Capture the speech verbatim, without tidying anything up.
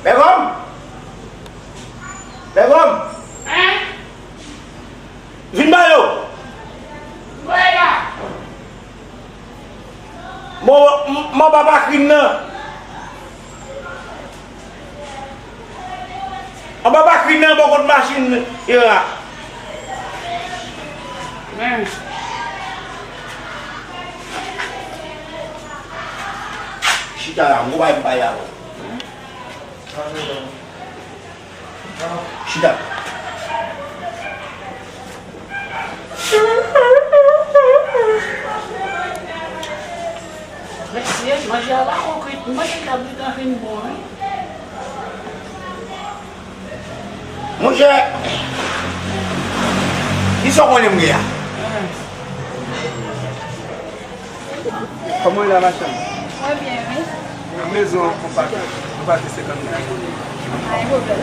Bègòm! Bègòm! Vin ba yo! Bon, m- m anba bakrin nan. Anba bakrin nan, bò kot machin yo a. Chita la, m gon bagay m pale avè w. Chita. Mesye, manje a pa kwit, manje kabrit la fin bon, wi. Monchè, kisa w konnen m gen a? Kòman w ye la, machann? Mwen byen, wi. Nan mezon an, konpa, nou pa gen senkant goud. Pa gen pwoblèm.